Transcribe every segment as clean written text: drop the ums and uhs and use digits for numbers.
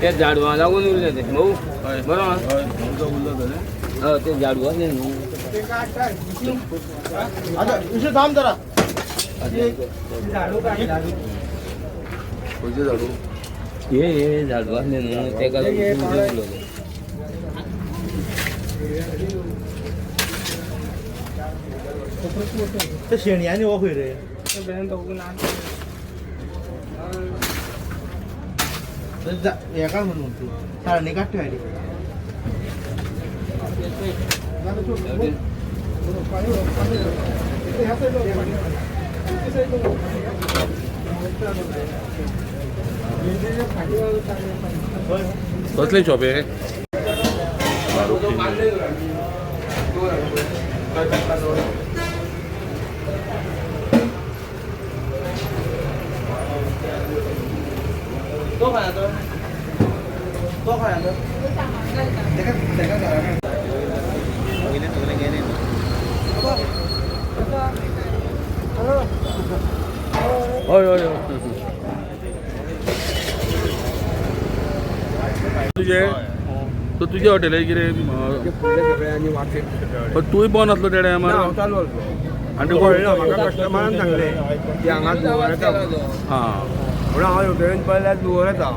ते झाडवा लागून उरले ते भाऊ बरोबर. हय ते झाडू आसले न्हू. आता विषय थांब जरा. खंयचें झाडू? हे हे झाडू आसले न्हू तेका लागून उरलो ते. ते शेणयांनी हो खंय रे? हे काढ म्हणून तू सारणी काडटा आयडी. कसलें शॉप हें? तो खंय तो? तो खंय तो? तेका तेका घरा. हय हय हय. तुजें सो तुज्या हॉटेलाचें कितें? पण तूंय बंद आसलो त्या टायमार? हांव चालू आसलो. आनी कळ्ळें म्हाका, कस्टमरान सांगलें की हांगा धुंवर येता. हां. म्हणून हांव हेवटेन पळयल्यार धुंवर येता.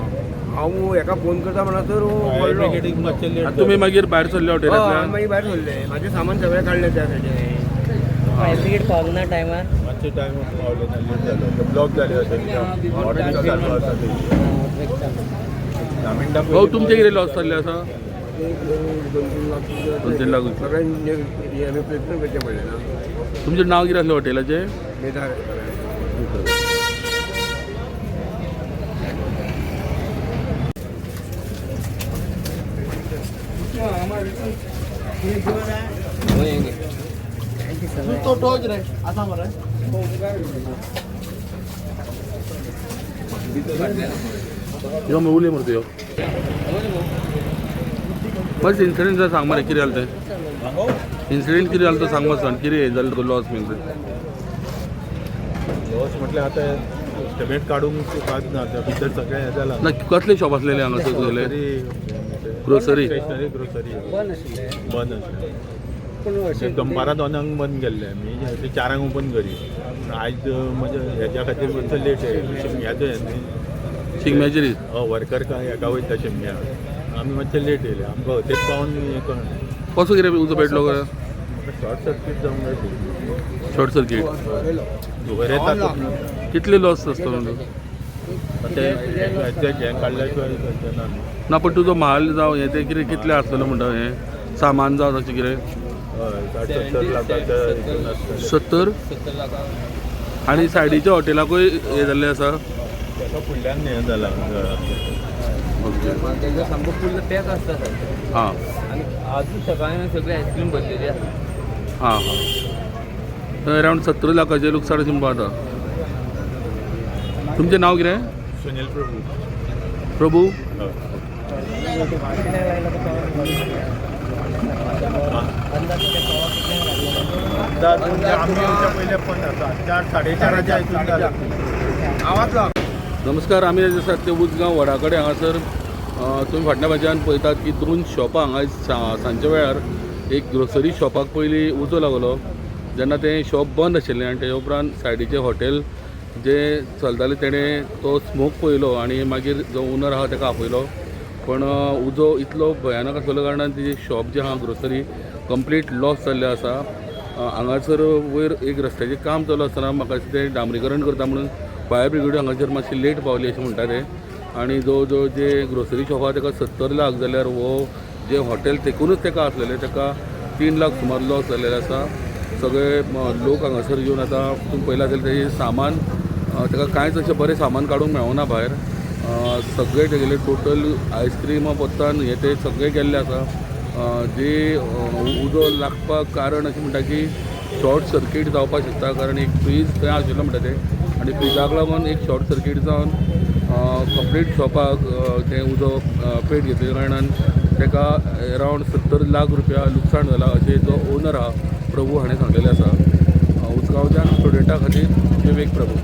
हांव हेका फोन करता म्हणसर कळ्ळो. आनी तुमी मागीर भायर सरले हय, हॉटेलांतल्यान? मागीर भायर सरले. म्हाजें सामान सगळें काडलें त्या सायडीन. फायर ब्रिगेड पावूंक ना टायमार. मातशे टायम पावले ना, लेट जालो, ब्लॉक जाले आसा, हॉटेल चालू आसा ते. 10 मिनटां. भाऊ, तुमचें कितें लॉस जाल्लें आसा? एक 2-3 लाख. 2-3 लाख. सगळें रिप्लेसमेंट करचें पडलें ना. तुमचें नांव कितें आसलें हॉटेलाचें? मेधा रेस्टॉरंट. तो टोच रे आसा मरे. यो मागीर उलय मरे तूं यो. बस इन्सिडंट सांग मरे, कितें जालें तें? इन्सिडंट कितें जालें तो सांग मातसो. आनी कितें जालें तुका लॉस बीन तें? लॉस म्हटल्यार आतां एस्टिमेट काडूंक कांयच ना, आतां भितर सगळें हें जालां. ना, कसलें शॉप आसलेलें हांगासर तुगेलें? ग्रोसरी. Stationery grocery. बंद आशिल्लें? बंद आसलें. पूण अशें दनपारां 2 ओपन केल्लें आमी, 4 ओपन करी. पूण आयज म्हज्या हेज्या खातीर मातसो लेट येयलें, शिमग्याचो हें न्ही. शिगम्याचे दीस. हय, वर्कर काय हेका वयता शिमग्याक, आमी मातशे लेट येयले. आमकां हतेक पावन हें कळ्ळें. कसो कितें उजो पेटलो काय? शॉर्ट सर्कीट जावंक जाय पयलीं. Short circuit. धुंवर येता तो. कितले लॉस आसतलो म्हणजे? ते हें काडल्या शिवाय कळचें ना न्हू. ना, पण तुजो म्हाल जावं हें तें कितें कितलें आसतलें म्हणटा, हें सामान जावं तशें कितें? हय, 60-70 लाखाच्या हितून आसतलें. 70? 70 लाखां. आनी सायडीच्या हॉटेलाकूय हें जाल्लें आसा? ताका फुडल्यान हें जालां. ओके. तेजो सामको फुल्ल पॅक आसता सर. हां. आनी आजून सकाळी सगळी आयस्क्रीम भरलेली आसा. हां हां, अरावंड 70 लाखाचें लुकसाण अशें म्हणपा जाता. तुमचें नांव कितें? सुनील प्रभू. प्रभू. हय. अंदाज म्हणजे आमी येवच्या पयलें बंद आसा, 4 साडे 4च्या हितून जालां. आवाज लाव. नमस्कार, आमी आज आसात ते उजगांव वडा कडेन. हांगासर तुमी फाटल्या भाज्यान पळयतात की दोन शॉपां हांगा सांजच्या वेळार एक ग्रोसरी शॉपाक पयलीं उजो लागलो, जेन्ना तें शॉप बंद आशिल्लें. आनी तेच्या उपरांत सायडीचें हॉटेल जें चलतालें तेणें तो स्मोक पळयलो आनी मागीर जो ओनर आहा ताका आपयलो. पण उजो इतलो भयानक आसलेलो कारणान तेजें शॉप जें आहा ग्रोसरी कंप्लीट लॉस जाल्लें आसा. हांगासर वयर एक रस्त्याचें काम चालू आसतना म्हाका दिसता तें डांबरीकरण करता म्हणून फायर ब्रिगेड हांगासर मातशी लेट पावली अशें म्हणटा ते. आनी जो जो जे ग्रोसरी शॉप आहा ताका 70 लाख, जाल्यार हो जें हॉटेल तेकूनच ताका आसलेलें ताका 3 लाख सुमार लॉस जाल्लेलो आसा. सगळे लोक हांगासर येवन आतां तुमी पळयलां जाल्यार तेजें सामान ताका कांयच अशें बरें सामान काडूंक मेळना भायर. सगळे तेगेले टोटल आयस्क्रीमा पोत्तान हें तें सगळें गेल्लें आसा. जे उजो लागपाक कारण अशें म्हणटा की शॉर्ट सर्कीट जावपाक शकता, कारण एक फ्रीज थंय आशिल्लो म्हणटा ते आनी फ्रिजाक लागून एक शॉर्ट सर्कीट जावन कंप्लीट शॉपाक तें उजो पेट घेतले कारणान ताका एरावंड 70 लाख रुपया लुकसाण जालां अशें जो ओनर आहा प्रभू हाणें सांगलेलें आसा. उजगांवच्यान स्टुडंटा खातीर विवेक प्रभू.